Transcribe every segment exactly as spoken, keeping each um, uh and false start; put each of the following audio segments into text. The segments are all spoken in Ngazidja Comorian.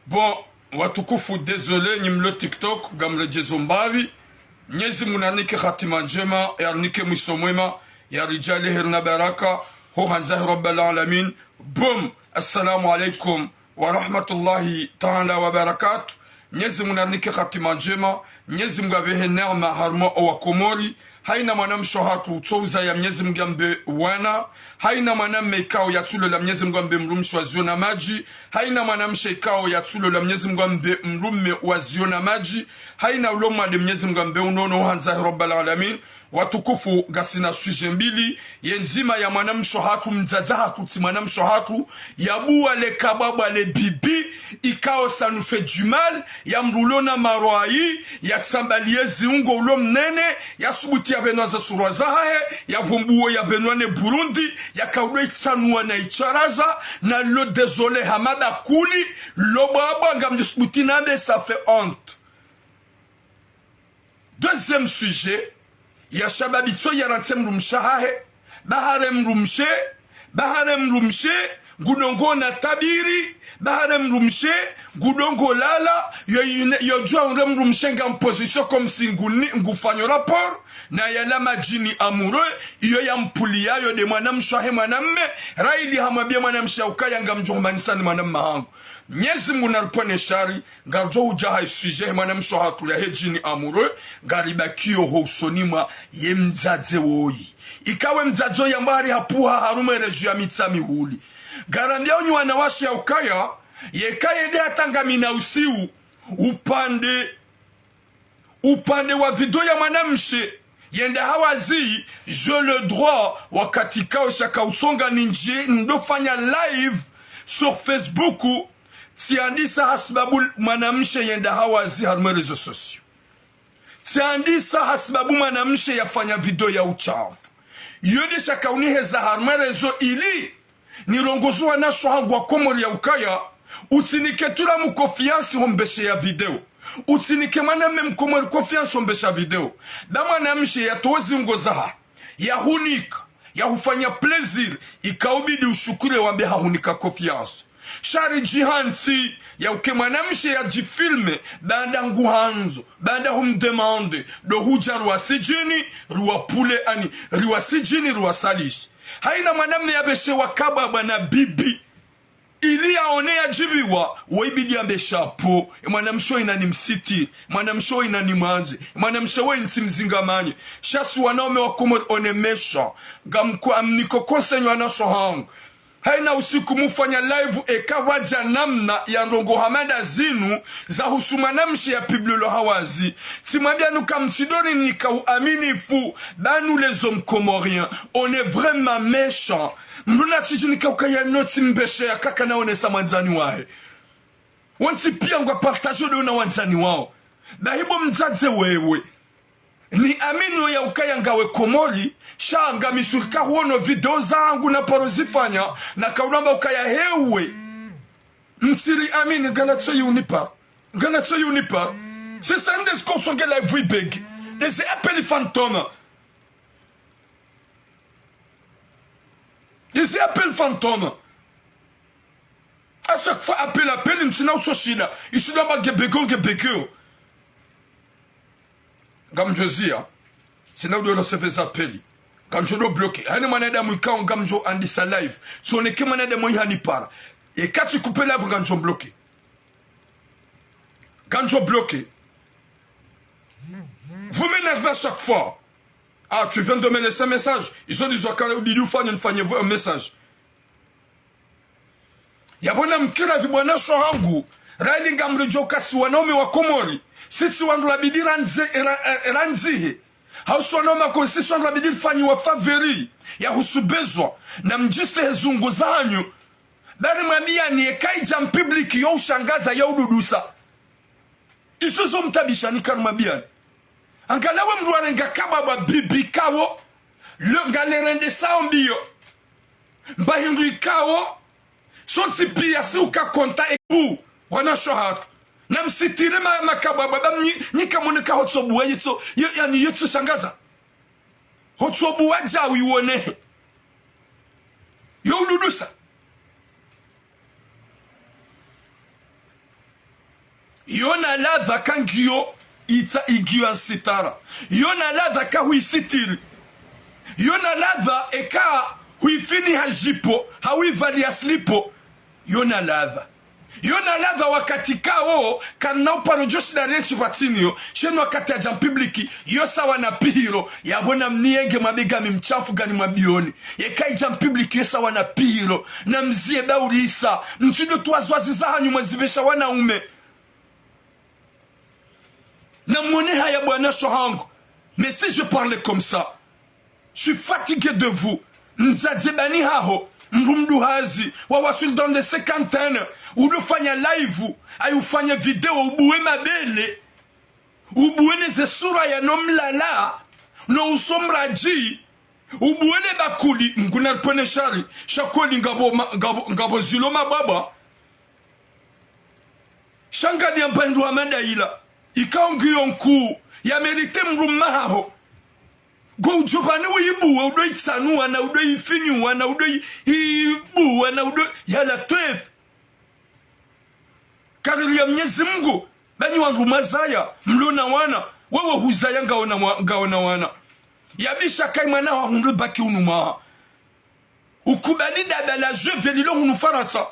Bon, watukufu, désolé, nyi mlo TikTok, ngamredjezo mbapvi. Mnyezi Mungu narinike hatima ndjema, yarinike mwiso mwema, yaridjaanlie heri na baraka, ho handza he Rabbal Alamin. Boom, assalamu alaikum wa rahmatullahi ta'ala wa barakatuh. Mnyezi Mungu narinike hatima ndjema, Mnyezi Mungu apvehe neema harumwa owakomori. Haina mwanamshe hatru utsouza ya Mnyezi Mungu ambe wana. Haina mwanamme ikao yatsulola Mnyezi Mungu ambe mdrumshe wa ziona madji. Haina mwanamshe ikao yatsulola Mnyezi Mungu ambe mdrume wa ziona madji. Haina ulo mwade Mnyezi Mungu ambe unono handza he Rabbal Alamin. Watukufu, ngasina sujet mbili, ye ndzima ya mwanamshe hatru, mdzadze hatru, tsi mwanamshe hatru, yabuwa le kabwabwa le bibi, ikao ça nous fait du mal, ya mdru ulo na marwayi, ya tsambaliye ziungo ulo mnene, ya subuti ya benwa ze surwa zahahe, ya vumbuwo ya benwa ne Burundi, ya kaudo itsanua na icharaza, na lo désolé hama bakuli, lo bwabwa ngamdjo subuti nambe ça fait honte. Deuxième sujet, ya shababi tso ya rantse mdrumshe hahe, bahare mdrumshe, bahare mdrumshe, ngudongo na tabiri, bahare mdrumshe, ngudongo lala, yo ine, yo djua ure mdrumshe nga en position comme si nguni, ngufanyo rapport, na yala madjini amoureux, iyo ya mpuliyayo de mwanamshe hahe mwanamme, raili hamwambia mwanamshe ukaya ngamdjo humanisani mwanamme hangu. Mnyezi Mungu naripvwene shari, ngaridjo udja ha sujet he mwanamshe hatru yahe djini amoureux, ngaribakiyo ho usoni mwa ye mdzadze woyi. Ikawe mdzadze woyi yamba hari hapvuha harumwa e région ya Mitsamihuli. Ngarambiao nyi wanawashe ya ukaya, yeka yende hata ngamina usiu, upande upande wa video ya mwanamshe yenda hawazi, j'ai le droit, wakati kao shaka utsonga nindji, ndofanya live sur Facebook, tsiandisa hasibabu mwanamshe yenda hawazi harumwa e réseaux sociaux. Tsiandisa hasibabu mwanamshe yafanya video ya uchafu. Iyo de shaka uniheza harumwa e réseau ili nirongoze wanashe hangu wakomori ya ukaya, utsinike tula mu confiance hombeshe ya video. Utsinike mwanamme mkomori confiance hombesha video. Da mwanamshe yatowa ziungo zaha, yahunika, yahufanya plaisir, ikaubidi ushukure wambe hahunika confiance. Shari djihantsi, ya uke mwanamshe yadjifilme, baanda nguhandzo, baanda humdemande, do hudja ruwasidjini, ruwapvule ani, ruwasidjini, ruwasalisi. Haina mwanamme yabeshewa kabwabwa na bibi, ili yaone yadjibiwa, wo ibidi yambe chapeau, e mwanamshe woyi nani msitiri, e mwanamshe woyi nani mwandze, e mwanamshe woyi ntsi mzingamanye. Sha si wanaume wakomori on est méchant, ngamku amniko conseil wanashe hangu. Haina usiku mufanya live eka wadja namna ya ndrongo hama da zinu zahusu mwanamshe ya publié lo hawazi. Tsimwambia nuka mtsidori nika uaminifu, ba nous les hommes comoriens, on est vraiment méchants. Mdru natsidji nika ukaya notsi mbeshe ya kaka naonesa mwandzani wahe. Wontsi pia ngwa partage de na wandzani wao. Bahi bo mdzadze wewe. Niamini ya ukaya ngawe Komori, sha ngami sûr ka huono video zangu na paro zifanya, na kaulamba ukaya hewe. Mtsiri amini, ngana tso yunipa. Ngana tso yunipa. C'est ça, nde ziko tsonge live ibegi. Des appels fantômes. Des appels fantômes. À chaque fois, appel, appel, ntsina utso shida. Isidamba ngebego, ngebego. Ngamdjo zia. Tsina udo recevoir za appel. Ngamdjo do bloquer. Haina mwanadamu ikao ngamdjo andisa live. Tsoneke mwanadamu ihanipara. Eka tsi coupé live ngamdjo bloquer. Ngamdjo bloquer. Vous m'énervez à chaque fois. Ah, tu viens de me laisser un message. Izo ndizo kale ubidi ufanye, nifanye vous un message. Yabona mkira vibwana sho hangu, raili ngamridjo kasi wanaume wa Komori, sitsi wandru labidi randze, ra-, ra-, randzihe. Hausu wanaume wa Komori, sitsi wandru labidi rifanyiwa faveur, ya husubezwa, na mdjiste he zungu zanyu. Bari mwambiani eka idja mpublic yo ushangaza ya ududusa. Izo zo mtabisha ni karuma biani. Angalawe mdru warenga kababa bibi kawo. Le, ngalerende sao mbiyo. Mba hindru ikawo. Sontsi pia si uka konta ebu. Wana sho hatru. Na msitire ma, makababa ba mnyi, nyika moneka hotsobuwa yitso, yo, yani yitso shangaza. Hotsobuwa dja wiwonehe. Yo ududusa. Yo na ladha ka ngiyo itsa ingiyo ya nsitara. Yo na ladha ka huisitiri. Yo na ladha eka huifiniha jipo, hauivaliya slipo. Yo na ladha. Yo na ladha wakati kawo, kana uparo djo shinda rienshi pvatsini yo. Shenu wakati yadja mpiblik, yo sawa na pihiro. Yapvo namniyenge mwambe ngami mshafu ngani mwabioni. Yeka idja mpiblik, yo sawa na pihiro. Namziye baulisa. Mtsindo tu wazwazi zahanyu mwazipvesha wanaume. Namwone haya bwana sho hangu. Mais si je parle comme ça, je suis fatigué de vous. Mdzadze bani haho, mdru mduhazi, wawaswili dans les cinquantaines, udofanya live, ayi ufanye video, ubuwe mabele, ubuwe ne ze sura ya no mlala, no uso mradji, ubuwe ne bakuli, Mngu naripvwene shari, sha kweli ngapvo ma-, ngapvo, ngapvo zilo mabwabwa. Sha nganiyamba hindru hama ndayila, ikao ngiyo nkuu, ya mérité mdrumme haho. Ngo udjo pvani uibuwe, udoitsanuwa na udoifinyuwa na udoi-, ibuwe na udoi-, ya Latwif. Kariri ya Mnyezi Mngu, banyi wandru mwazaya, mlo na wana, wewe huzaya ngaona wa-, ngaona wana. Yabisha kayi mwana wa hundru baki unu mwaha. Ukubali daba la Juve lilo hunu Farantsa,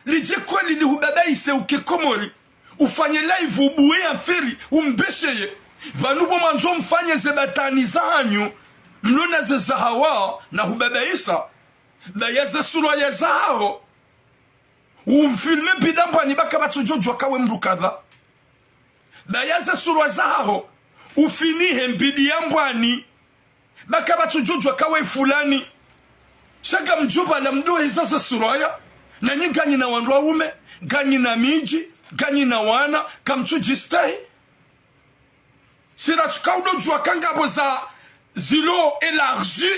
lidje kweli lihubabaise uke Komori, ufanye live ubuwe ya mfiri, umbesheye. Pvanu pvo mwandzo mfanye ze batani zahanyu, mlo na ze zahawa, na hubabaisa. Baya ze sura ya zahaho. Umfilme mbidi ya mbwani baka pvatsudjodjuwa kawe mdru kadha. Baya ze sura zahaho. Ufinihe mbidi ya mbwani baka pvatsudjodjuwa kawe fulani. Sha ngamdjo pvala mdoheza ze sura ya. Nanyi nganyi na wandru waume, nganyi na midji, nganyi na wana, kamtsudjistahi. Sira tsuka udodjuwa ka ngapvo za zilo élargi,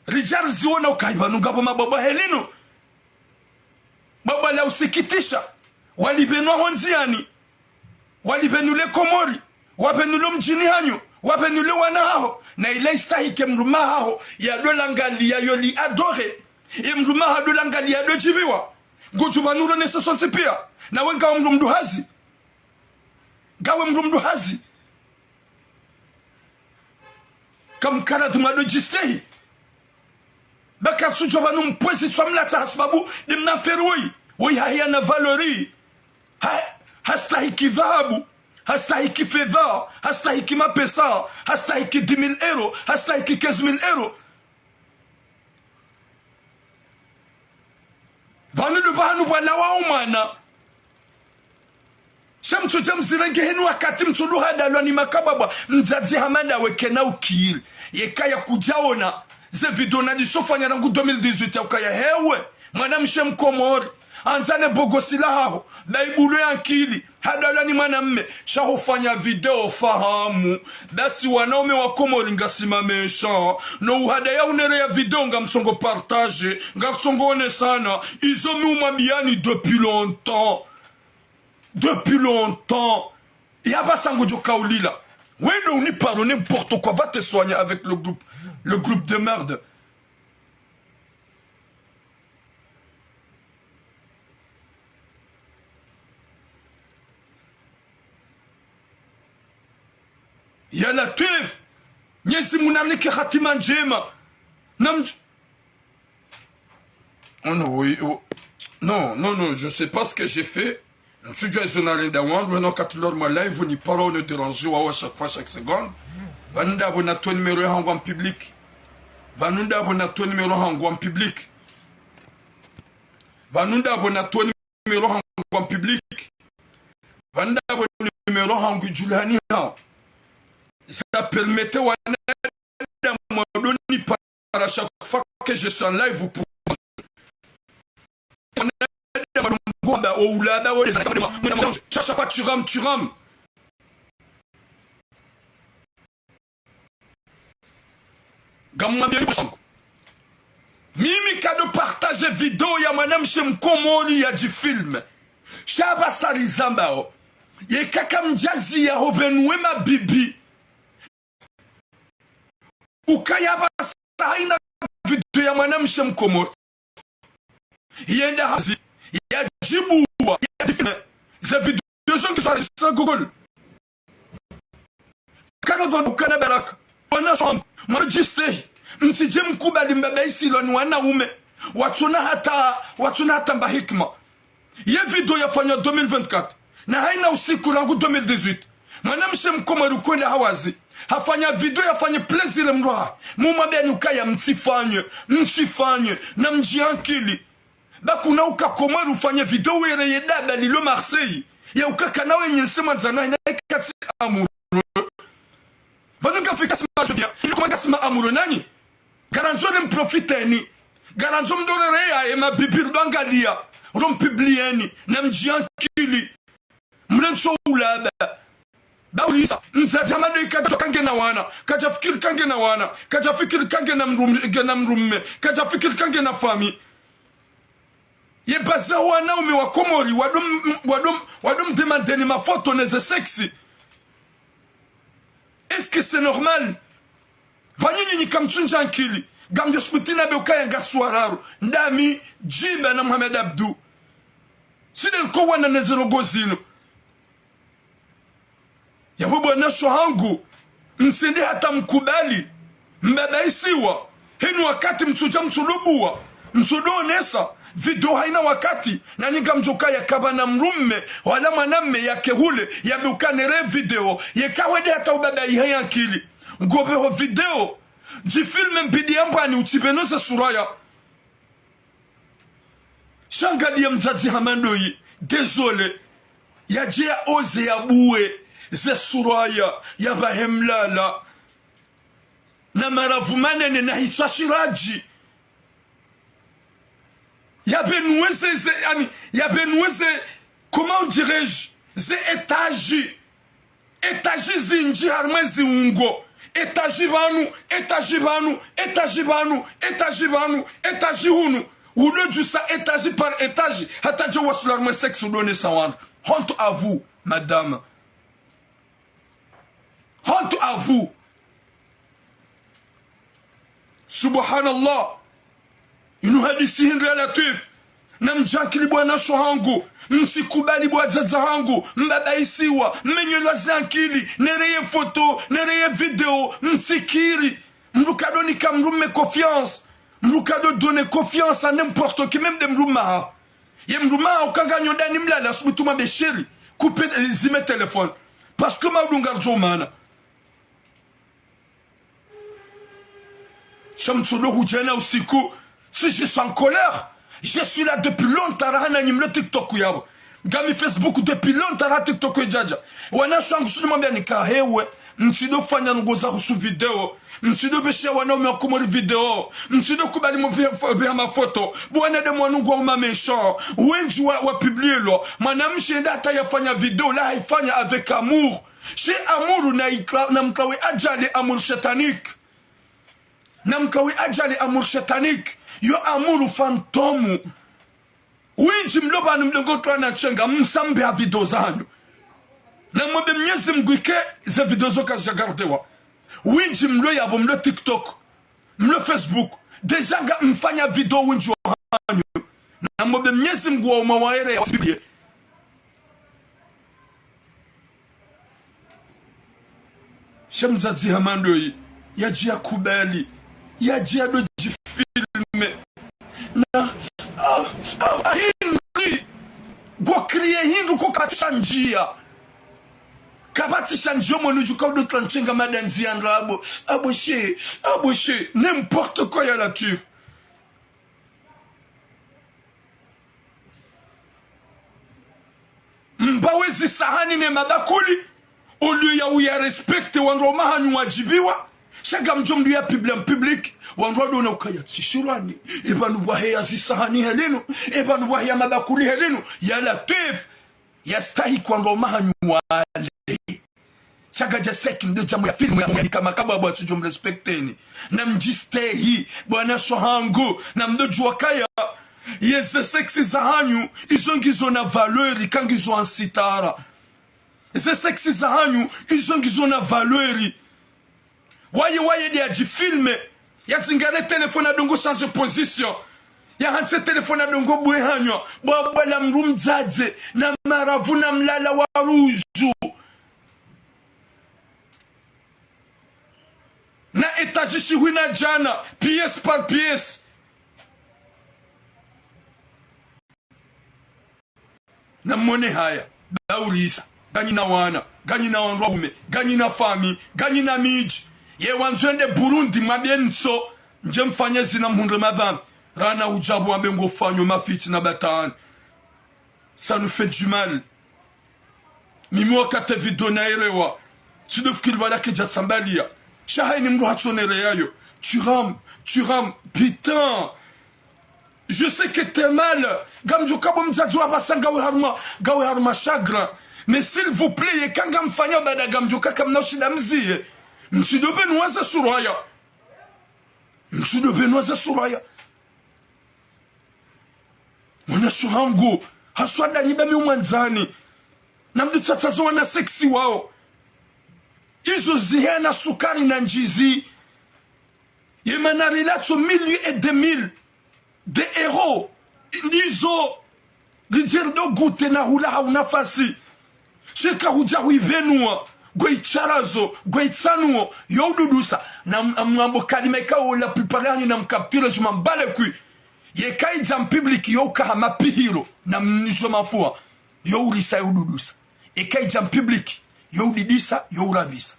ridja riziona ukayi pvanu ngapvo mabwabwa helinu. Bwabwa la usikitisha, walipvenwa ho ndziyani, walipvenule Komori, wapvenule mdjini hanyu, wapvenule wana haho, na ila istahike mdrumme haho, yadolangaliya yoli adoré, ye mdrumme haho yadolangaliya yadodjibiwa. Ngudjo pvanu ronese sontsi piya, nawe ngawe mdru mduhazi. Ngawe mdru mduhazi. Kamkana dhumwa dodjistehi. Baka tsudjo pvanu mpvwezi tswa mlatsa hasibabu de mna mfiri woyi. Woyi hahiya na valeur. Ha-, hastahiki dhahabu. Hastahiki fedha. Hastahiki mapesa. Hastahiki dix mille euros. Hastahiki quinze mille euros. Pvanu ndo pvahanu pvwalawa umwana. Sha mtsudja mzirenge henu wakati mtsudu hadalwa ni makabwabwa, mdzadze hama ndawe kena ukiri. Yeka ya kudjaona ze video nadisofanya rangu deux mille dix-huit ya ukaya hewe, mwanamshe mkomori, andzane bogosi la haho, baibulu ya nkili, hadalwa ni mwanamme, sha hufanya video fahamu. Basi wanaume wa Komori ngasi mamesha, no uhadaya unere ya video ngamtsongo partager, ngamtsongo onesana, izo mi umwambiyani depuis longtemps. Depuis longtemps. Ya pvasa ngudjo kaulila. Wendo uniparo n'importe quoi, va te soigner avec le groupe, le groupe de merde. Ya Latwif, Mnyezi Mngu nanike hatima ndjema. Namdj-, oh non, oui, oh. Non, non, non, je sais pas ce que j'ai fait. Mtsudjuwa izo narenda wandru, wena wakati lori ma live, niparo ne déranger wawo chaque fois, chaque seconde. Pvanu ndapvo natowa numéro yahangu en public. Pvanu ndapvo natowa numéro yahangu en public. Pvanu ndapvo natowa numéro yahangu en public. Pvanu ndapvo numéro yahangu idjulihaniha. Ça permettait wanadamu wadonipara chaque fois que je suis en live pour wanadamu wadongoba, wa ulaba, wa leza, cherche pas, tu rames, tu rames. Ngamwambiyo ni mwangu. Mimi kado partager video ya mwanamshe mkomori yadjifilme. Sha pvasa rizambao. Yeka kamdjaziya ho pvenu we mabibi. Ukaya pvasa hayina video ya mwanamshe mkomori. Yenda hazi, yadjibuwa, yadjifilme. Ze video zo ngizo enregistré Google. Caravane ukana baraka. Wanashe wangu, mwadjistehi. Mtsidje mkubali mbaba isilwa ni wanaume. Watsuna hata, watsuna hata mba hikima. Ye video yafanywa deux mille vingt-quatre. Na haina usiku rangu deux mille dix-huit. Mwanamshe mkomori ukwenda hawazi. Hafanya video yafanye plaisir mdru wahe. Mumwambiani ukaya mtsifanye, mtsifanye, na mdjiankili. Ba kuna uka komori ufanye video were ye daba lilo Marseille. Ya uka kana wenye nsi mwandzana na ikatsi amoureux. Pvanu ngafika sima jovia, ili kuma ngasima amoureux nanyi. Garandzo le mprofiteni. Garandzo mdorere ya ema bibiri dwangalia. Ro mpiblieni, na mdjiankili. Mlentso ulaba. Ba ulisa, mdzadze Hamadu kadja kange na wana. Kadja fikiri kange na wana. Kadja fikiri kange na mdrume, na mdrume. Kadja fikiri kange na fami. Ye baza wanaume wa Komori, wadum, wadum, wadum demandeni mafoto neze sexy. Est-ce que c'est normal? Pvanu nyinyi kamtsundja ankili. Ngamdjo sibiti na be ukaya ngasi wararu. Ndami, Djimba na Mohamed Abdou. Side nko wana neze ndrongo zinu. Yapvo bwana sho hangu, msende hata mkubali. Mbaba isiwa. Henu wakati mtsudja mtsudobuwa. Mtsudoonesa. Video haina wakati. Nanyi ngamdjo kaya kapvana mdrume. Wala mwanamme yake hule. Yabe ukanere video. Yeka wende hata ubaba ihe ya ankili. Ngopve ho video. Djifilme mbidi ya mbwani utsipveno ze sura ya. Sha ngadi ya mdzadze Hamadu yi, désolé. Yadje ya oze ya buwe, ze sura ya, ya pvahe mlala. Na maravu manene na hitswa shiradji. Yabenuwe ze, ze, ani, yabenuwe ze, comment dirais-je, ze étage. Étage zindji harumwa ziungo. Étage pvanu, étage pvanu, étage pvanu, étage pvanu, étage hunu. Udo djusa étage par étage. Hata djo wasula harumwa sexe udo onesa wandru. Honte à vous, madame. Honte à vous. Subhanallah. Inu hadisi hindri ya Latwif. Na mdjankili bwana sho hangu. Msikubali bo wadzadze hangu. Mbaba isiwa. Mmenyelwa ze ankili. Nereye foto. Nereye video. Mtsikiri. Mdru kado nika mdrume confiance. Mdru kado donner confiance à n'importe qui, même de mdrume haho. Ye mdrume haho uka nganyo ndani mlala, subutu mwambe chéri. Coupe, eh, zime téléphone. Parce que maudunga rdjo mana. Sha mtsudo hudja na usiku. Si je suis en colère. Je suis là depuis longtemps, raha nanyi mlo TikTok yapvo. Ngami Facebook depuis longtemps, raha TikTok yadjadja. Wanashe wangu sudi mwambiani ka hewe. Mtsido fanya ndrongo za husu video. Mtsido besha wanaume wa Komori video. Mtsido kubali mo pvia, pvia mafoto. Bwana de mwanungu wa umamesha. Wendji wa, wa publielo. Mwanamshe nda hata yafanya video, la haifanya avec amour. She amour na itla, na mtlawe ajali amour satanique. Na mtlawe ajali amour satanique. Yo amour fantôme. Wendji mlo pvanu mdongo twana ntsenga msambe ha video zahanyu. Na mwombe Mnyezi Mngu ike ze video zo kazidja gardewa. Wendji mlo yapvo mlo TikTok. Mlo Facebook. Déjà ngamfanya video wendji wahanyu. Na mwombe Mnyezi Mngu wa uma waere ya wasibie. She mdzadze Hamadu yi, yadji ya kubali, yadji ya do djifilme. Na, ah, ah, ah, hindri, go kriye hindru ko kapvatsi sha ndziya. Kapvatsi sha ndziya mwana udjuka udo tla ntsenga madandzi ya ndrabo. Abo she, abo she, n'importe quoi ya Latwif. Mbawe zisahani ne mabakuli, au lieu ya uya respecter wandru wa mahanyu wadjibiwa, sha ngamdjo mdru ya public en public, wandru wadona ukaya tsishirwani, epvanu pvwaheya zisahani helinu, epvanu pvwaheya mabakuli helinu, ya Latwif, ya stahi kwandru wa mahanyu wale. Sha ngadja stahi mdo dja mwa ya filmu ya mwa ya kama kaba bwa tsudjo mrespecteni. Na mdjistehi, bwana sho hangu, na mdo djuwa kaya. Ye ze sexe zahanyu, izo ngizo na valeur, ka ngizo ansitara. Ze sexe zahanyu, izo ngizo na valeur. Waye, waye de yadjifilme. Yazingare téléphone adongo changer position. Yahantsi téléphone adongo bwe hanywa, bwa bwa la mdru mdzadze, na maravu na mlala wa ruju. Na étage shihwi na djana, pièce par pièce. Na mwone haya, daulisa, nganyina wana, nganyina wandru waume, nganyina fami, nganyina midji. Ye wandzo ende Burundi, mwambiye ntso, ndje mfanye zina mhundre madhambi. Rana udjabu wambe ngofanyo mafitna batwani. Ça nous fait du mal. Mimi wakati video naelewa, tsi ndo fikiri bala kedja tsambaliya. Sha hayini mdru hatsonere yayo. Tu rames, tu rames, putain. Je sais que t'es mal. Ngamdjo kabo mdzadze wa pvasa ngawe harumwa, ngawe harumwa chagrin. Mais s'il vous plaît, yeka ngamfanya bada ngamdjo kaka mna ushinda mziye. Mtsidopve nuwaza suraya. Mtsidopve nuwaza suraya. Mwanasho hangu, haswa danyi ba mi umwandzani. Na mdru tsatsazo wana sexy wao. Izo zihena sukari na ndjizi. Ye mana rilatso mille et deux mille de euros. Ndizo ridjeri do gute na hula ha unafasi. Sheka hudja huivenuwa, gwe itsharazo, gwe itsanuwo, yo ududusa. Na m-, amwambo kalima ikao la plupart hanyu na mkaptire, je m'en bats les couilles. Yeka idja mpublic yo ukaha mapihiro, na mnijo mafuwa, yo urisa yo ududusa. Yeka idja mpublic, yo udidisa, yo urabisa.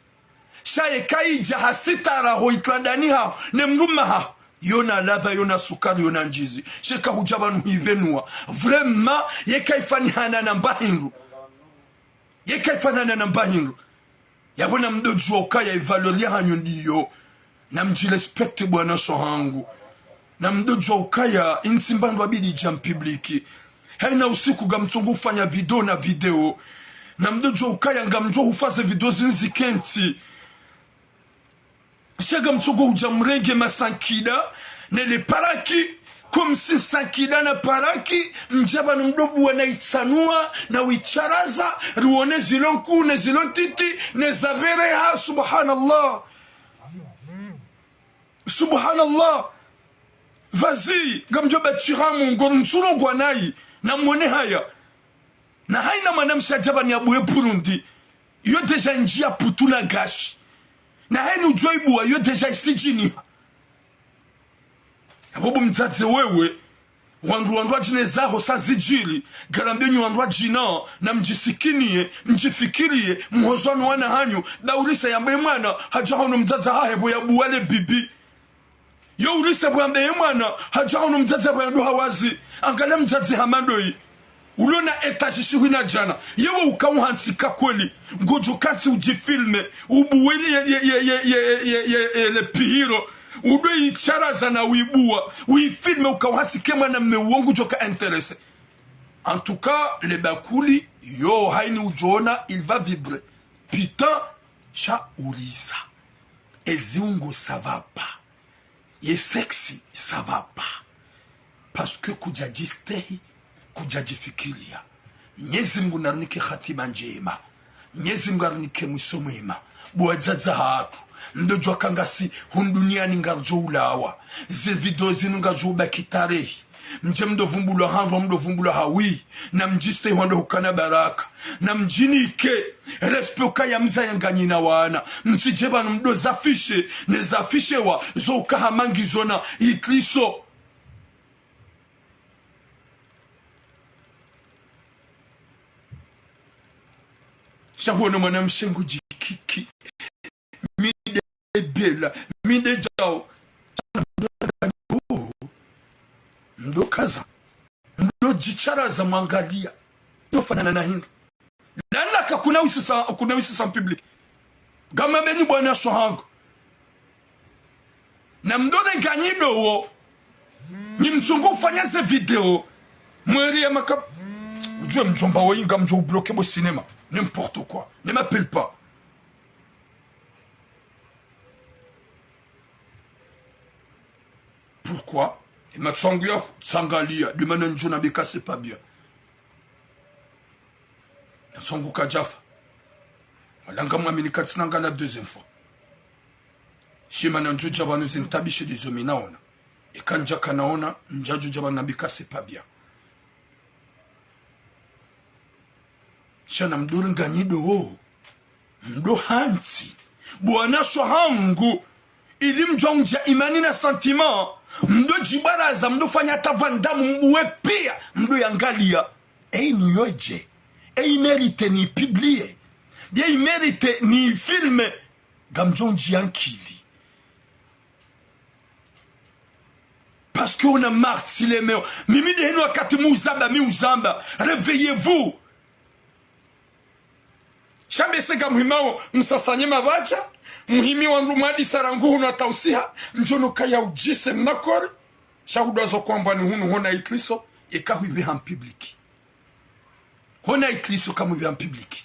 Sha yeka idja ha sitara ho itlandani haho, ne mdrume haho, yo na ladha, yo na sukari, yo na ndjizi. Sheka hudja pvanu hivenuwa. Vraiment, yeka ifanihana na mbahindru. Yeka ifanihana na mbahindru. Yapvo na mdodjuwa ukaya i valeur ya hanyu ndiyo. Na mdjirespecte bwana sho hangu. Na mdodjuwa ukaya intsi mbandwa bidi dja mpublic. Hayina usiku ngamtsongo ufanya video na video. Na mdodjuwa ukaya ngamdjo hufaze video zindji kentsi. Sha ngamtsongo udja mrenge masankida, ne le paraki, comme si sankida na paraki, mdja pvanu mdobuwa na itsanuwa, na witsharaza, riwone zilo nkuu, ne zilo ntiti, ne za pvereha, subhanallah. Subhanallah. Vas-y, ngamdjo batshiramu, ngo ntsulo ngwanayi, na mwone haya. Na hayina mwanamshe adja pvani abuwe Burundi, yo déjà ndjiya putu na gashi. Na hayini udjo ibuwa, yo déjà isidjiniha. Yapvo bo mdzadze wewe, wandru wandru wadjine zaho sa zidjiri, ngarambiyo nyi wandru wadjina, na mdjisikiniye, mdjifikiriye, mhozwano wana hanyu, daulisa yambe mwana, hadja hono mdzadze hahe pvo yabuwa le bibi. Yo urise pvo yambe ye mwana, hadja hono mdzadze pvo yando hawazi, angale mdzadze hama ndoyi. Ulo na étage shihwi na djana, yewe uka uhantsi ka kweli, ngodjo kantsi udjifilme, ubuwe ye, ye, le pihiro, udwe itsharaza na uibuwa, uifilme uka uhantsi ke mwana mme uwo ngudjo ka intéressé. En tout cas, le bakuli, yo, hayini udjona, il va vibrer. Putain, sha urisa. Ezi ungo ça va pas. Ye sexy, ça va pas. Parce que kudjadjistehi, kudjadjifikiriya. Mnyezi Mngu narinike hatima ndjema. Mnyezi Mngu arinike mwiso mwema. Bo wadzadze hatru, mdodjuwa ka ngasi hunu duniani ngaridjo ulawa. Ze video zinu ngaridjo ubaki tarehi. Mdje mdovumbulwa handrwa, mdovumbulwa hawi. Na mdjistehi hwando hukana baraka. Na mdjinike respect ukaya mdzadze nganyina wana. Mtsidje pvanu mdo zafishe, ne zafishewa, zo uka hama ngizo na ikriso. Sha huono mwanamshe ngudjikiki. Mi nde bela, mi nde djao. Mdo kaza, mdo djitsharaza mwangaliya. Mdo fanana na hindru. Lala ka kuna wisisa, kuna wisisa public. Ngam ambe nyi bwana sho hangu. Na mdo ne nganyi dowo. Nyi mtsongo ufanya ze video. Mweri ya maka-, udjuwe mdjomba woyi ngamdjo ubloqué bo cinéma. N'importe quoi. Ne m'appelle pas. Pourquoi? E matso yangu ya tsangaliya, de mana ndjo na beka c'est pas bien. Matso yangu kadjafa. Wala ngamwamini katsina ngala deuxième fois. Shima na ndjo dja pvanu zintabishe de zo mi naona. Eka ndjaka naona, ndjadjo dja pvanu nambika c'est pas bien. Sha namdori nganyi do, mdo hantsi. Bo wanasho hangu, ili mdjo undjia imani na sentiment, mdo djibaraza, mdo fanya hata Van Damme mbuwe piya, mdo yangalia. Eyi ni yodje. Eyi mérite ni publier. Eyi mérite ni filmer. Ngamdjo undjia nkili. Parce que on a marre de se lemewa. Mimi de henu wakati mi uzamba, mi uzamba. Réveillez-vous. Sha mbe se ngamhimiao, msasanye mapvadja, mhimi wandru mwadisa rangu hunu hata usiha, ndjono kaya udjise mnakori, sha hudwazo kwamba ni hunu hona ikliso, eka hwipve ha public. Hona ikliso kamwipve ha public.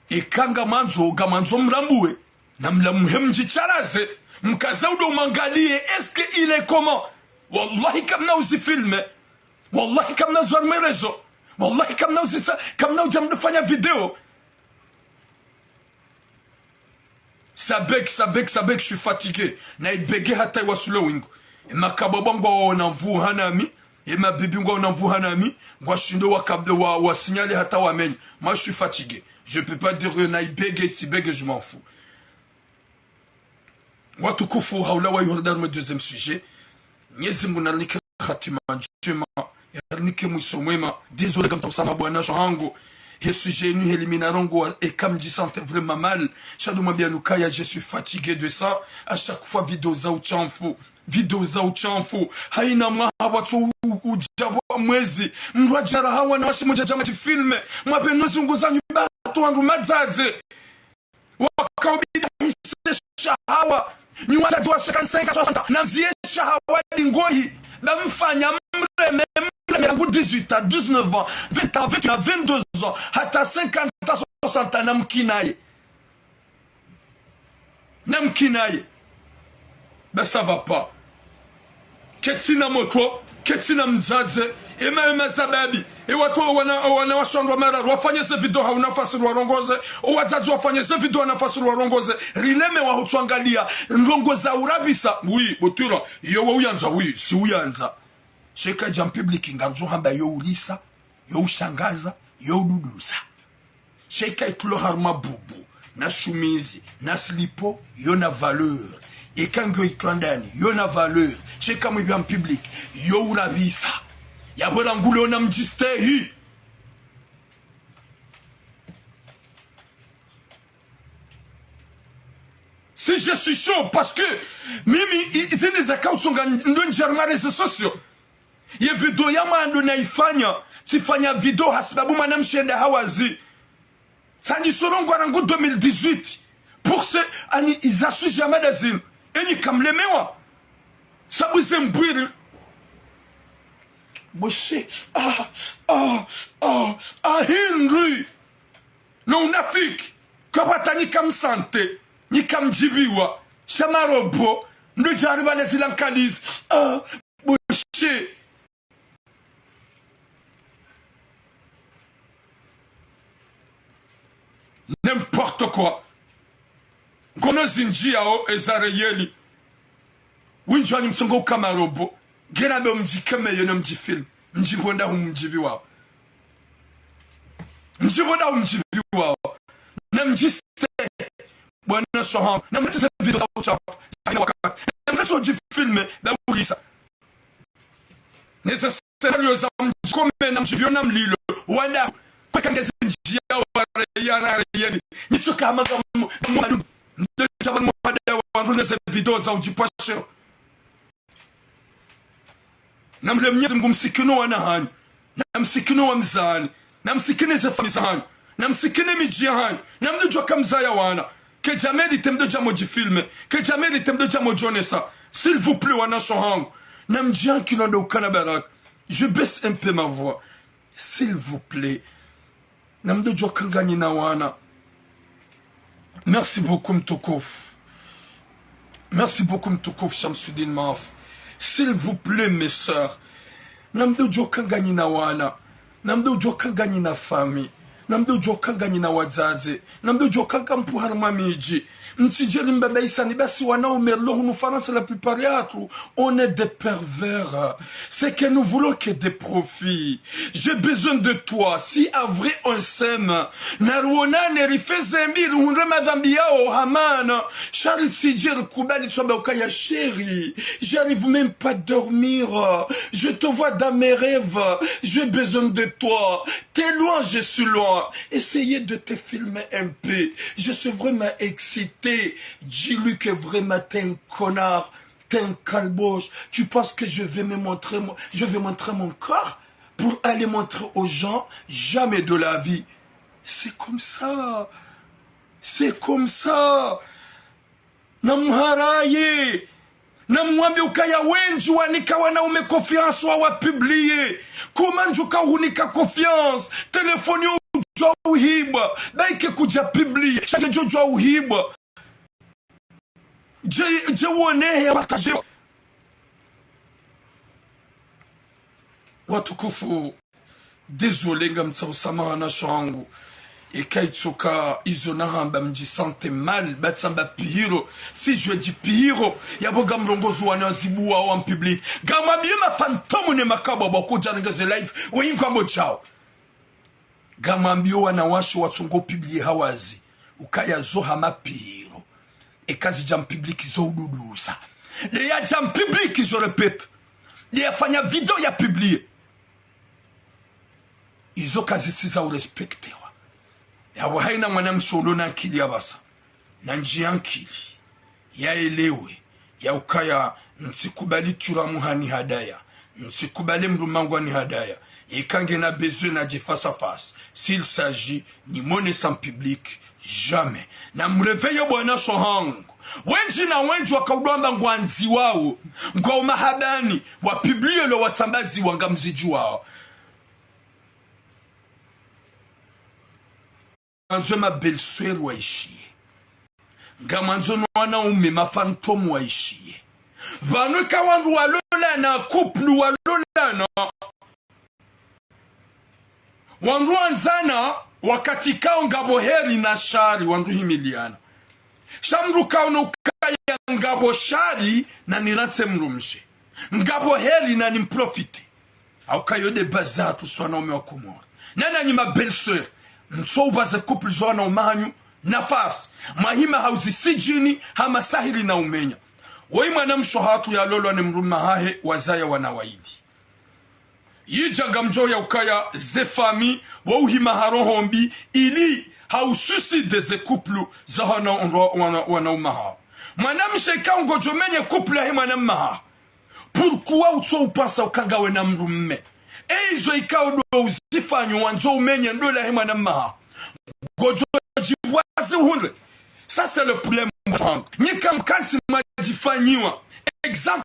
Eka ngamwandzo, ngamwandzo mlambuwe, na mlambuwe mdjitsaraze, mkaze udo mwangalie, est-ce que il est comment ? Wallahi kamna uzi filmer. Wallahi kamna zwa mwerezo. Wallahi kamna uzitsa, kamna udja mdo fanya video. Ça bug, ça bug, ça bug, je suis fatigué. Na ibege hata iwasule wingu. E makababa ngwaona mvu hanami. E mabibi ngwaona mvu hanami. Ngwashindo wa kab-, wa, wa signaler hata wamenye. Moi, je suis fatigué. Je peux pas dire na ibege, tsi bege, je m'en fous. Watukufu, haula wa yuhuri daruma deuxième sujet. Mnyezi Mungu narinike khatima ndjema, yarinike mwiso mwema. Désolé, ngamtsaho usamaha bo wanasho hangu. He sujet inu heli mi narongoa, eka mdji sentir vraiment mal. Sha ndo mwambia nukaya, je suis fatigué de ça. À chaque fois, video za utshamfu. Video za utshamfu. Haina mwaha pvwatso u-, u-, udja pvwa mwezi. Mndru adjara hawa na washi mdja dja mdji filmer. Mwapve no zungu zanyu ba wandru madzadze. Wakaubida hise shahawa. Nyi wadzadze wa cinquante-cinq, soixante, namzie shahawa lingohi. Ba mfanya mreme, mreme rangu dix-huit à dix-neuf ans, vingt ans, vingt et un, vingt-deux ans, hata cinquante ans, soixante ans, namkinaye. Namkinaye. Ben, ça va pas. Ketsina motro, ketsina mdzadze, ema, ema zababi. E wandru wana, wana washe wandru wa mararu, wafanye ze video ha unafasi lwarongoze, o wadzadze wafanye ze video ha unafasi lwarongoze, rilemewa hutsuangalia, ndrongo za urabisa, oui, botula, iyo wa uyandza, oui, si uyandza. Sha eka idja mpublic ngamdjo hamba yo urisa, yo ushangaza, yo ududuza. Sha eka itulo harumwa bubu, na shumizi, na slipo, yo na valeur. Eka ngiyo itwandani, yo na valeur. Sha eka mwipvia mpublic, yo urabisa. Yapvo rangu leo namdjistehi. Si je suis chaud, parce que mimi, i-, zini zaka utsonga ndo ndjia harumwa réseaux sociaux. Ye video ya mwando naifanya, tsifanya video hasibabu mwanamshe nda hawazi. Tsandjiso rongoa rangu deux mille dix-huit. Pour ce, ani iza sujet ya mada zinu. Enyi kamlemewa. Sabu ze mbwiri. Boshe, ah, ah, ah, ah, hindri. No unafiki. Kapvata nyi kamsante, nyi kamdjibiwa. Sha marobo, ndo djari pvale zila nkalizi. Ah, boshe. N'importe quoi. Ngono zindji yao eza réel. Windji wanyu mtsongo uka marobo. Ngena be mdjikemeye na mdjifilme. Mdjipvonda hu mdjibiwao. Mdjipvonda hu mdjibiwao. Na mdjiste. Bo wanasho hangu. Na mdjiste video za utshafu. Haina wakati. Na mdjiste udjifilme. Ba urisa. Neze scénario za mdjikome na mdjibio na mlilo. Wanda. Kweka ngezi ndjia wa réel, wa réel. Nitsoka hamaga mu, mu malumu. Ndo djaba mwada wandru neze video za udjipvashiro. Namle Mnyezi Mungu msikino wana hanyu. Na msikino wa mzani. Na msikine ze famiyi za hanyu. Na msikine midji ya hanyu. Na mdo djuwa kamzaya wana. Kedja mérite mdo dja modjifilme. Kedja mérite mdo dja modjonesa. S'il vous plaît, wanasho hangu. Na mdji ya nkino ndo ukana baraka. Je baisse un peu ma voix. S'il vous plaît. Na mdo djuwa ka nganyi na wana. Merci beaucoup, mtukufu. Merci beaucoup, mtukufu Shamsuddin Maf. S'il vous plaît, mes sœurs. Na mdo djuwa ka nganyi na wana. Na mdo djuwa ka nganyi na famiyi. Na mdo djuwa ka nganyi na wadzadze. Na mdo djuwa ka ngampu harumwa midji. Mtsidjeri mbaba Isani, basi wanaume rilo hunu Farantsa, la plupart yahatru, on est des pervers. C'est que nous voulons que des profits. J'ai besoin de toi. Si à vrai on s'aime, narionane, rifeze mbi, rihundre madhambi yaho hamana. Sha ritsidje rikubali tsamba ukaya chérie, j'arrive même pas dormir. Je te vois dans mes rêves. J'ai besoin de toi. T'es loin, je suis loin. Essayez de te filmer un peu. Je suis vraiment excité. Dis-lui que vraiment t'es un connard. T'es un calboche. Tu penses que je vais me montrer mon, je vais montrer mon corps pour aller montrer aux gens? Jamais de la vie. C'est comme ça. C'est comme ça. Namharaye. Namwambe ukaya wendji wanika wanaume confiance wa wapublie. Kumandjuka uhunika confiance. Telefoni udjwa uhibwa. Baike kudja publie. Sha ngedjo djwa uhibwa. Dje, dje wonehe ya partager. Watukufu, désolé ngamtsaho samaha na shangu. Eka itsoka izo nahamba mdji sente mal, ba tsamba pihiro. Si je dis pihiro, yapvo ngamrongozo wana zibuwa en public. Ngamwambiyo ma fantôme ne makabwa ba kudja rengeze live, weyi ngambo djao. Ngamwambiyo wanawashe watsongo publie hawazi, ukaya zo hama pihiro. Eka zidja en public zo ududuza. Nde yadja en public, je répète. Nde yafanya video ya publie. Izo kazitsi za urespectewa. Yapvo hayina mwanamshe ulo na ankili yapvasa, nandjiye ankili, yaelewe, ya ukaya ntsikubali turamu hanihadaya, ntsikubali mdrume wangu hanihadaya, yeka ngena besoin nadje face à face. S'il s'agit nimwonese en public, jamais. Namreveye bwana sho hangu. Wendji na wendji wakaudjwamba ngwandziwao, ngwao mahabani, wapublie lo watsambaziwa ngamzidjuwao. Ngamwandzo ma belle-sœur waishiye. Ngamwandzo no wanaume ma fantôme waishiye. Pvanu eka wandru walolana, couple walolana, wandru wandzana, wakati kao ngapvo heri na shari, wandru himiliana. Sha mdru kao no ukaya ngapvo shari, nanirantse mdrumshe. Ngapvo heri, nanimprofite. Hauka yo nde baza yahatru swa wanaume wa Komori. Na nanyi ma belle-sœur, mtso ubaze couple zo wanaume hanyu nafasi. Mwahima hauzi sijini, hama sahiri na umenya. Woyi mwanamshe hatru yalolwa ne mdrume hahe, wazaya wana waili. Yidja ngamdjo ya ukaya ze famille, wo uhima ha roho mbi, ili haususi nde ze couple za wana, wana, wanaume hao. Mwanamshe ikao ngodjo menye couple yahe mwanamme haho, pourquoi utso upasa uka ngawe na mdrume? E izo ikao ndo uzifanyo wandzo umenye ndola yahe mwanamme haho, ngodjo djibwazi uhundre. Ça, c'est le problème. Nyi kamkantsi mwadjifanyiwa. Exemple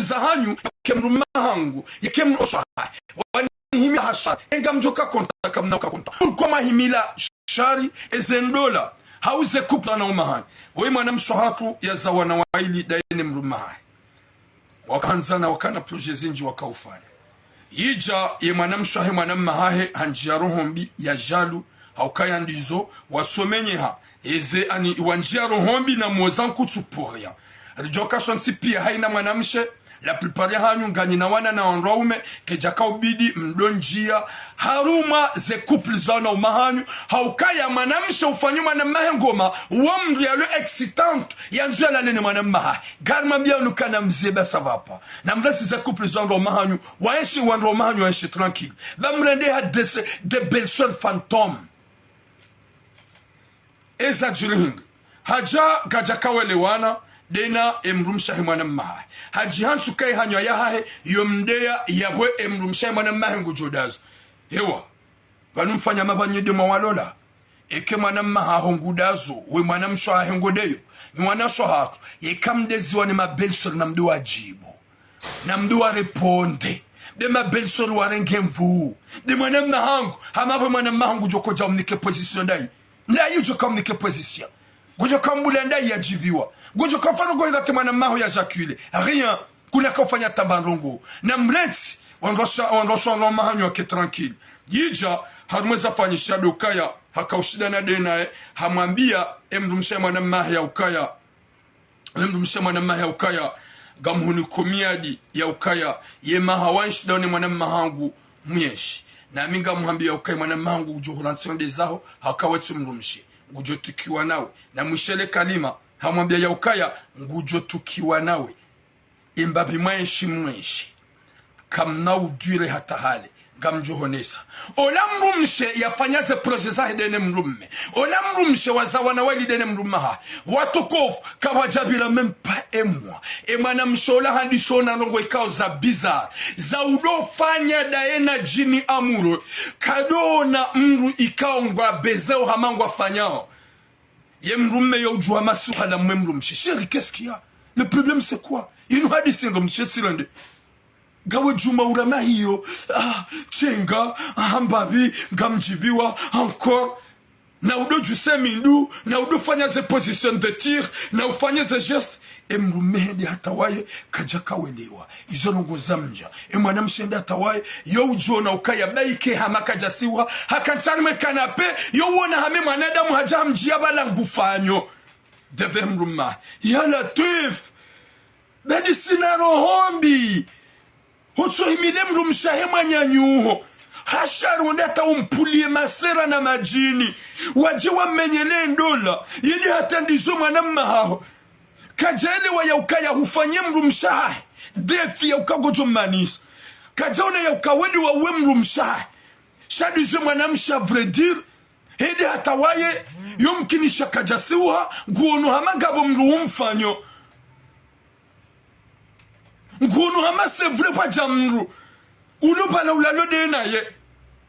za hanyu, yeke mdrume hangu, yeke mdrumshe wahahe, wanihimila ha shari, e ngamdjoka konta, kamna uka konta. Pourquoi mwahimila shari, eze ndola, hau ze couple za wanaume hanyu? Woyi mwanamshe hatru yaza wana waili ndaye ne mdrume hahe. Wakandzana, wakana projet zindji wakaufanya. Yidja ye mwanamshe hahe mwanamme hahe, handjiya roho mbi ya jaloux, hauka ya ndizo, watsomenyeha, eze ani wandjiya roho mbi na moza nkutsu pour rien. Ridjoka sontsi piya hayina mwanamshe, la plupart ya hanyu nganyi na wana na wandru waume, kedjaka ubidi mdondjiya harumwa ze couple za wanaume hanyu, hauka ya mwanamshe ufanyo mwanamme hahe ngoma, uwo mdru yalo excitante, yandzo yalale ne mwanamme hahe. Ngarimwambiao nyi ukana mze ba ça va pas. Namrantsi ze couple za wandru waume hanyu, waenshi wandru waume hanyu waenshi tranquille. Ba mrende ha des, des belles-sœurs fantômes. Eza djiri hindri. Hadja, kadjaka welewana, ndena e mdrumshe hahe mwanamme hahe. Hadjihantsi uka ye hanyo yahahe, yo mdeya, yapvo e mdrumshe hahe mwanamme hahe ngudjo dazo. Ewa. Pvanu mfanya mapvanyi nde mwawalola. Eke mwanamme haho ngudazo, we mwanamshe hahe ngodeyo. Nyi wanashe hatru, yeka mdeziwa ne ma belle-sœur namdjo wadjibu. Namdjo wa répondre. Nde ma belle-sœur warenge nvuu. Nde mwanamme hangu, hama pvo mwanamme hangu djoka udja umnike position ndayi. Ndayi udjoka umnike position. Ngudjoka umbuliya ndayi yadjibiwa. Ngudjoka ufanya ngohira te mwanamme haho ya éjaculer. Rien. Kuna kaufanya tamba ndrongo. Namrantsi, wandrosha, wandrosha wandru waume hanyu wake tranquille. Yidja, harumwa eza fanyisha ndo ukaya, Haka ushinda na nde naye, hamwambia, e mdrumshe mwana mmahe ya ukaya. E mdrumshe mwana mmahe ya ukaya, ngamhuniko miadi ya ukaya, ye maha wa nshi daone mwana mmahangu mwenshi. Nami ngamhambia ya ukaya mwana mmahangu ngudjo hurantsi wende zaho, haka wetsu mdrumshe. Ngudjo tukiwa nawe. Na mwishele kalima, hamwambia ya ukaya, ngudjo tukiwa nawe. Imba pvi mwenshi mwenshi. Kamna udwire hata hale. Ngamdjo honesa. Ola mdrumshe yafanya ze projet zahe nde ne mdrumme. Ola mdrumshe wazawana wali nde ne mdrumme hahe. Watukufu, kawadja pvira même pas un mois. E mwanamshe ola handisa ona ndrongo ikao za bizarre. Za udo fanya ndaye na djini amoureux. Kado ona mdru ikao ngwa bezeo hama ngwa fanyao. Ye mdrumme yo udjuwa masuala mwe mdrumshe. Chérie, qu'est-ce qu'il y a? Le problème, c'est quoi? Inu hadisi ndo mdrumshe tsirende. Ngawe djuma ura mahiyo. Ah, tsenga, ah, mbapvi, ngamdjibiwa, encore. Na udo djuse mindru, na udo fanya ze position de tir, na ufanye ze geste. E mdrumme hende hata waye, kadja kawelewa. Izo ndrongo za mdja. E mwanamshe hende hata waye, yo udjo ona ukaya baike hama kadja siwa, haka ntsani mwe canapé, yo wona hama mwanadamu hadja hamdjiya pvala ngufanyo. Devant mdrumme. Ya Latwif. Badi sina roho mbi. Hutso himile mdrumshe hahe mwananyaho. Hasha ronde hata umpulie masera na madjini. Wadje wamenyele ndola. Yende hata ndizo mwana mmahaho. Kadja elewa ya ukaya hufanye mdrumshe hahe. Défi ya uka ngodjo mmanisa. Kadja ona ya uka wende wauwe mdrumshe hahe. Sha ndizo mwanamshe à vrai dire. Hende hata waye, yo mkinisha kadja siwa, nguono hama ngapvo mdru umfanyo. Nguono hama c'est vrai pvwadja mdru. Ulo pvala ulalo nde naye.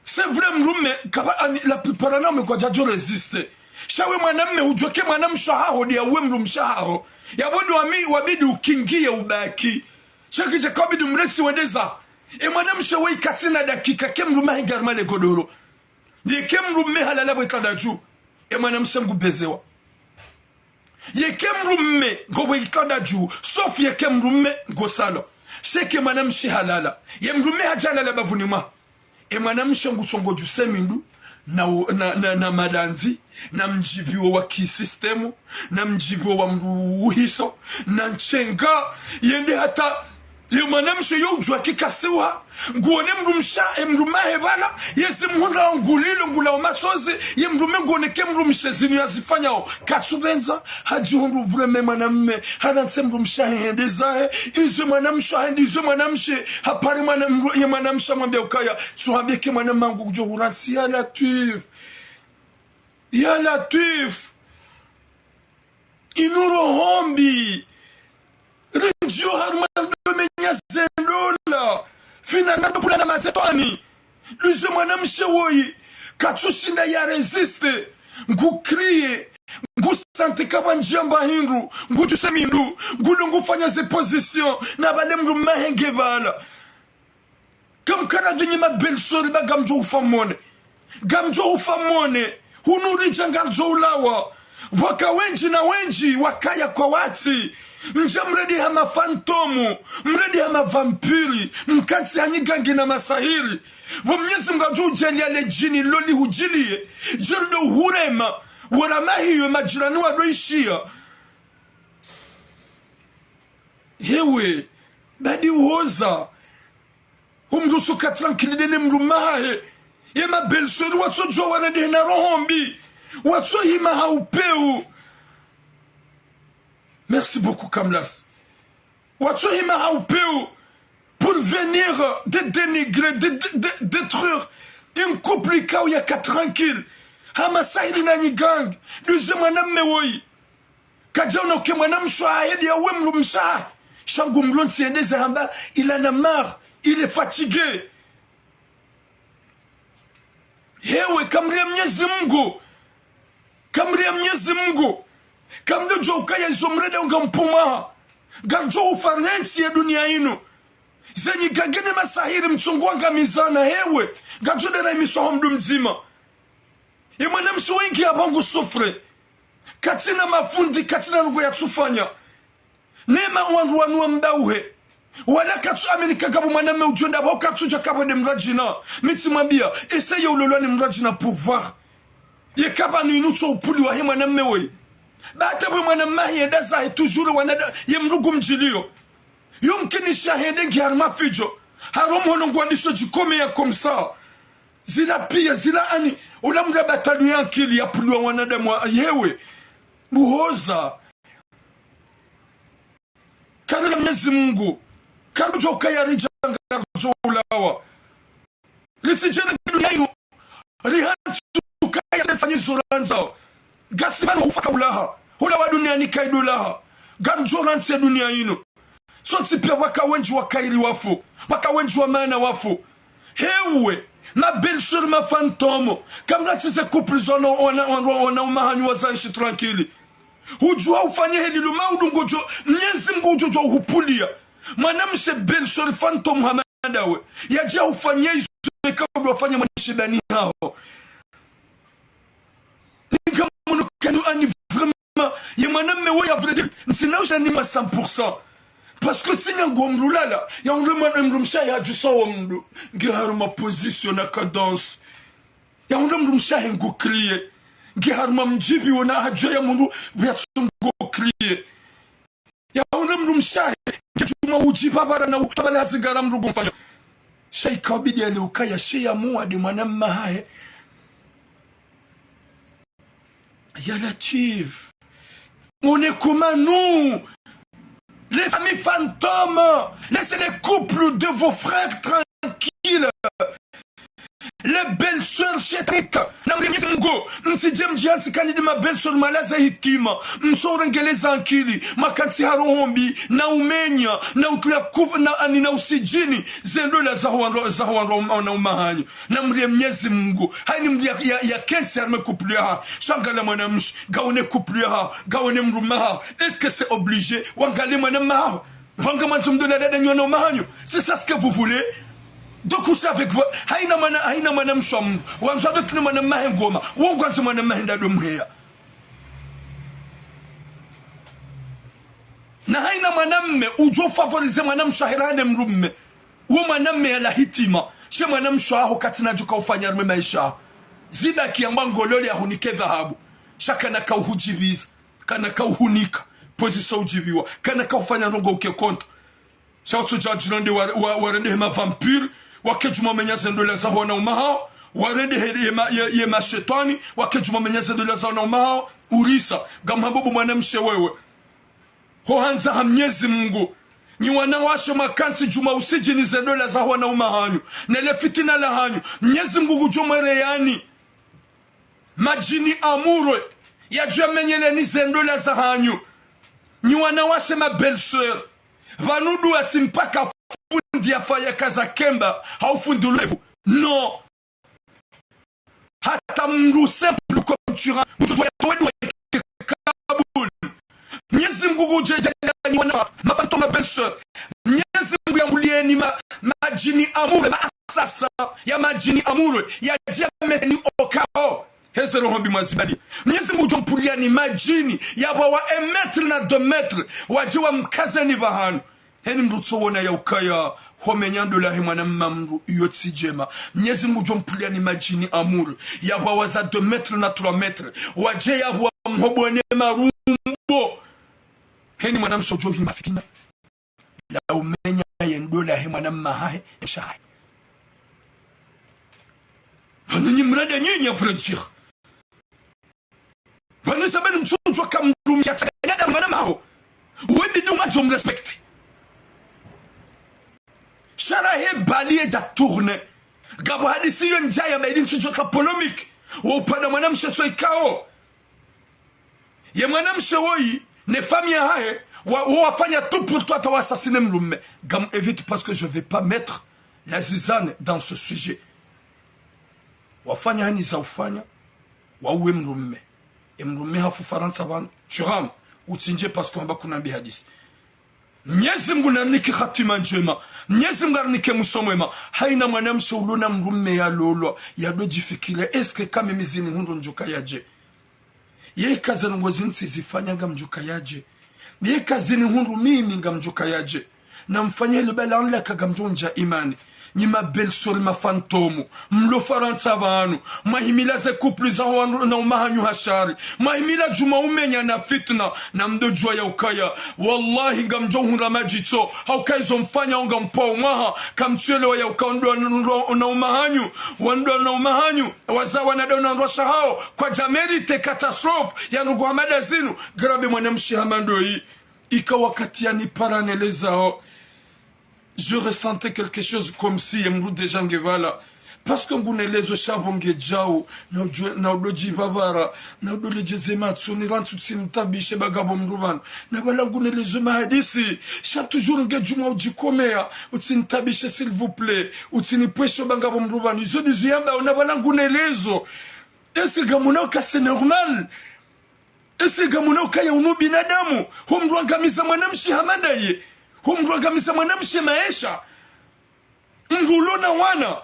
C'est vrai mdrumme, kaba ani la plupart na ume kwadjadjo résister. Sha we mwanamme udjuwa ke mwanamshe haho nde yauwe mdrumshe haho. Ya bodo ami wabidi ukingiye ubaki. Sha kidja kabidi mrentsi wende za. E mwanamshe we katsina dakika ke mdrumme hahe ngarima le godoro. Yeke mdrumme halala bwe tanda dju. E mwanamshe ngu bezewa. Yeke mdrumme ngo bwe tanda dju. Sauf yeke mdrumme ngo salon. Sha eke mwanamshe halala. Ye mdrumme hadja halala bavuni mwa. E mwanamshe ngutsongo djuse mindru. Na, u- na, na, na madanzi. Na mdjibiwo wa ki système. Na mdjibiwo wa mdru uhiso. Na ntsenga. Yende hata Ye mwanamshe yo udjuwa ke kasiwa, nguone mdrumshe, e mdrumme hahe pvala, yezi mhundra ngulilo ngulao matsozi, ye mdrumme nguone ke mdrumshe zinu yazifanyao. Katsupvendza, hadjihundru vraiment mwanamme, harantsi mdrumshe hahe hende zahe, izo mwanamshe hahe, izo mwanamshe, hapvare mwana mdru-, ye mwanamshe hamwambia ukaya, tsuhambie ke mwana mmangu kudjo hurantsi ya Latwif. Ya Latwif. Inu roho mbi. Rindjiyo harumwa ndo menya ze ndola. Fina nando pula na mazetwani. Ndizo mwanamshe woyi. Katsushinda ya résister. Ngu crier. Ngu sentir kaba ndjamba hindru. Ngu djuse mindru. Ngu dungu fanya ze position. Na pvale mdrumme hahe nge pvala. Kamkana dhinyi ma belle-sœur ba ngamdjo ufa mone. Ngamdjo ufa mone. Hunu ridja ngamdjo ulawa. Waka wendji na wendji wakaya kwa watsi. Mdja mredi hama fantôme, mredi hama vampire, mkantsi hanyi gangi na masahiri. Wo Mnyezi Mngu ngudjo udjaaliya le djini loli hudjiliye. Djeli ndo uhurema. Wona mahiyo majirani wado ishiya. Hewe, badi uhoza. Umdru usuka tranquille nde ne mdrumme hahe. Ye ma belle-sœur watsodjuwa wana nde na roho mbi. Watsohima ha upeu. Merci beaucoup, Kamlas. Watsohima ha upeu. Pour venir de dénigrer, de, de, de détruire un couple ikao yaka tranquille. Ha masahiri na nyigangi. Ndizo mwanamme woyi. Kadjaona uke mwanamshe hahe nde yauwe mdrumshe hahe. Sha ngu mlontsi yende ze hamba, il en a marre, il est fatigué. Hewe, kamria Mnyezi Mngu. Kamria Mnyezi Mngu. Kamdodjuwa ukaya izo mreda unga mpuma. Ngadjo ufa rentsi ye dunia inu. Zenyi gangi ne masahiri mtsungu wangamizana hewe. Ngadjo dera imiswa ho mdru mdzima. Ye mwanamshe woyi nge apvo ngu souffre. Katsina mafundi, katsina ndrongo yatsufanya. Nema wandru wanu wa mdauhe. Wala katsu aminika ngapvo mwanamme udjo enda pvo katsudja kapvo nde mdru adjina. Mi tsimwambia, essaye ulolwa ni mdru adjina pouvoir. Yeka pvanu inu tso upuliwa he mwanamme woyi. Ba hata we mwanamme yenda zahe toujours wanada ye mdru ngu mdjiliyo. Yo mkinisha hende ngi harumwa fidjo. Harumwa mhono ngwandiso djikome ya comme ça. Zila piya, zila ani, ula mdru batwali ya ankili ya puliwa wanadamu wa, yewe. Buhoza. Kari la Mnyezi Mungu. Kari djo kaya ridja ngari djo ulawa. Litsidjene dunia inu. Rihantsu kaya rifanyi zo randzao. Ngasi pvanu hufa ka ulaha. Hulawa duniani kayi ndo laha. Ngari djo rantsi dunia inu. Sontsi piya waka wendji wa kheri wafu. Waka wendji wa maana wafu. Hewe, ma belle-sœur ma fantôme. Kamratsi ze couple zo wana, wana, wana, wanaume hanyu waza enshi tranquille. Hudjuwa ufanye heli luma udungo djo, Mnyezi Mungu udjo djo uhupuliya. Mwanamshe belle-sœur fantôme hama ndawe. Yadja ufanye izo eka udjo ufanye mwanamshe dani haho. Ninga munu kanu ani vraiment, ye mwanamme woyi à vrai dire, ntsina usha nima cent pour cent. Parce que tsinya ngo mlulala, ya ule mwana mdrumshe ya djusa wa mdru, nge harumwa position na cadence. Ya ule mdrumshe ngu crier. Nge harumwa mdjibi wona hadja ya mdru, ya tsungo crier. Ya ule mdrumshe, nge djuma udjiba bara na utabala zingara mdru ngu mfanya. Sha ikabidi yale ukaya she ya muwa de mwanamme hahe. Ya Latif. On est comme nous. Les familles fantômes. Laissez les couples de vos frères tranquilles. Les belles-sœurs chétaniques. Na mremye Mungu. Mtsidje mdjihantsi kani de ma belles-sœurs malaza hitima. Mtsorengeleza ankili. Makantsi ha roho mbi. Na umenya. Na utuya kufu. Na ani na usidjini. Ze ndola za hwandro, za hwandro na umahanyu. Na mremye Mnyezi Mungu. Hayini mdru ya, ya, ya kentsi harumwa couple yahaho. Sha ngala mwanamshe, ngawone couple yahaho, ngawone mdrumme wahaho. Est-ce que c'est obligé wangale mwanamme wahaho? Wanga mwandzo mdru la dada nyi wanaume wahanyu. C'est ça ce que vous voulez? Donc, coucher avec vous. Hayina mwana, hayina mwanamshe wa mdru. Wandzo ndo kine mwanamme wahe ngoma. Wo ngwandzo mwanamme wahe nda ndo mheya. Na hayina mwanamme udjo favoriser mwanamshe wahe rahana mdrumme. Wo mwanamme yala hitima, she mwanamshe waho katsina djo ka ufanya harumwa maesha. Zibaki yamba ngolole yahunike dhahabu. Sha kana ka uhudjibiza, kana ka uhunika, position udjibiwa, kana ka ufanya ndrongo uke konta. Sha utso dja djulande wa, wa, warende he ma vampire, wake djuma menya ze ndola za wanaume wahawo, warende he, ye ma, ye, ye mashetwani, wake djuma menya ze ndola za wanaume wahawo, urisa, ngamhambo bo mwanamshe wewe. Ho handza ha Mnyezi Mungu. Nyi wanawashe mwakantsi djuma usidjini ze ndola za wanaume wahanyu. Nele fitina lahanyu. Mnyezi Mungu ngudjo mwereyani. Madjini amurwe. Yadjo yamenyeleni ze ndola zahanyu. Nyi wanawashe ma belles-sœurs. Pvanu dua tsi mpaka fundi yafanya kaza kemba. Hau fundi ulevu. Non. Hata mdru simple comme Thuram, mdru yatowe dua yake kabul. Mnyezi Mungu ngudjo djaanlani wana, ma fantôme, ma belles-sœurs. Mnyezi Mungu yambulieni ma, madjini amurwe, ma asasa, ya madjini amurwe, yadje yameheni okao. Heze roho mbi mwazibali. Mnyezi Mungu ngudjo mpuliani madjini, yapvo wa un mètre na deux mètres, wadje wamkazeni pvahanu. Heni mdru tso wona ya ukaya, homenya ndola he mwanamme mdru, iyo tsi ndjema. Mnyezi Mungu ngudjo mpuliani madjini amurwe. Yapvo waza deux mètres na trois mètres. Wadje yapvo wamhobone marumbo. Heni mwanamshe udjo hima fitina. La umenya ye ndola he mwanamme hahe, esha hahe. Pvanu nyi mrende nyinyi à vrai dire. Pvanu sabeni mtsudjuwa ka mdrumshe yatsanganya nda mwanamaho. Wewe bidi umwandzo mrespecte. Sha raha ye bali yedja tourner. Ngapvo hadisi yo ndjaya ba ili ntsudjuwa ka polémique. Wo upvanda mwanamshe tso ikao. Ye mwanamshe woyi, ne famille yahahe, wa, wo wafanya tout pour toi hata wa assassiner mdrume. Ngam évite parce que je vais pas mettre la zizanie dans ce sujet. Wafanya hani za ufanya, wauwe mdrume. E mdrume hafu Farantsa pvanu, Thuram, utsindje parce que wamba kuna mbi hadisi. Mnyezi Mungu narinike hatima ndjema. Mnyezi Mungu arinike mwiso mwema. Hayina mwanamshe ulo na mdrume yalolwa, yado djifikira, est-ce que kame mi zini hundru ndjuka yadje? Yeka ze ndrongo zinu tsizifanya ngamdjuka yadje? Yeka zini hundru mimi ngamdjuka yadje? Namfanye hilo bala anla ka ngamdjo ndja imani. Nyi ma belle-sœur ma fantôme, mlo Farantsa pvanu, mwahimila ze couple za wandru wanaume hanyu ha shari, mwahimila djuma umenya na fitna, na mdodjuwa ya ukaya, wallahi, ngamdjo hundra madjitso, ha ukaya izo mfanya wo ngampvao mwaha, kamtsuelewa ya ukaya wandru wanaume hanyu, wandru wanaume hanyu, waza wana dao na wandru washe hawo, kwadja mérité catastrophe ya ndrongoo hama nda zinu, grabe mwanamshe hama ndoyi, ika wakati yanipara nelezao. Je ressentais quelque chose comme si ye mdru déjà nge pvala. Parce que ngunelezo sha pvo ngedjao, na udjo-, na udodjipvapvara, na udoledjeze matso, ni rantsu utsinitaabishe ba ngapvo mdru pvanu. Na pvala ngunelezo mahadisi, sha toujours ngedjuma udjikomeya, utsinitaabishe s'il vous plaît, utsinipvweshe ba ngapvo mdru pvanu. Izo ndizo yambao, na pvala ngunelezo. Est-ce que ngamwona uka c'est normal? Est-ce que ngamwona ukaya unu binadamu, ho mdru angamiza mwanamshe hama ndaye, ho mdru angamiza mwanamshe maesha, mdru ulo na wana,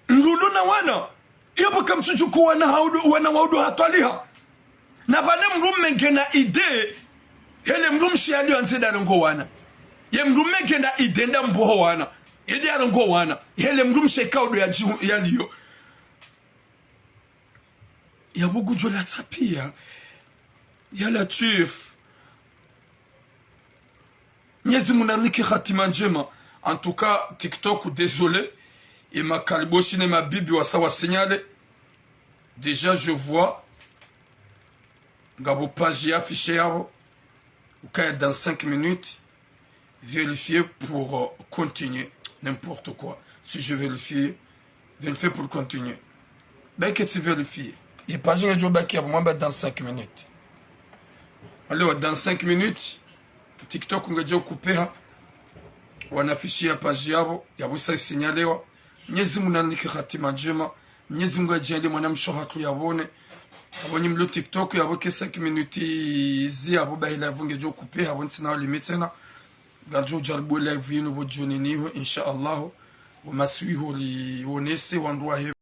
mdru ulo na wana, yapvo kamtsudjuwa wana haudu, wana waudu hatwaliha. Na pvale mdrume ngena idée, hele mdrumshe yaliyo andze nda yarongowe wana. Ye mdrume ngena idée nda mboho wana. Yende yarongowe wana. Hele mdrumshe kaudu ya djihu, yaliyo. Ya bugu djo la tsapiya. Ya Latwif. Mnyezi Mungu narinike hatima ndjema. En tout cas, TikTok, désolé. Ye makaliboshi ne mabibi wasa wa signalé. Déjà, je vois. Ngapvo page ya affiché yapvo. Ukaya dans cinq minutes. Vérifier pour, euh, continuer. N'importe quoi. Si je vérifie, vérifier pour continuer. Bahi ketsi vérifier. Ye page ngedjo baki yapvo mwamba dans cinq minutes. Alors, dans cinq minutes, TikTok ngedjo couper ha. Wana affiché ya page yapvo, yapvo sa isignalewa. Mnyezi Mungu narinike hatima ndjema. Mnyezi Mungu yadjaanlie mwanamshe hatru yapvone. Apvo nyi mlo TikTok yapvo ke cinq minutes zi yapvo bahi live ngedjo couper, apvo ntsina walimi tsena. Ngardjo djaribu live yinu pvo djoni niho, insha Allah. Wo masihu ri wonese wandru wahe.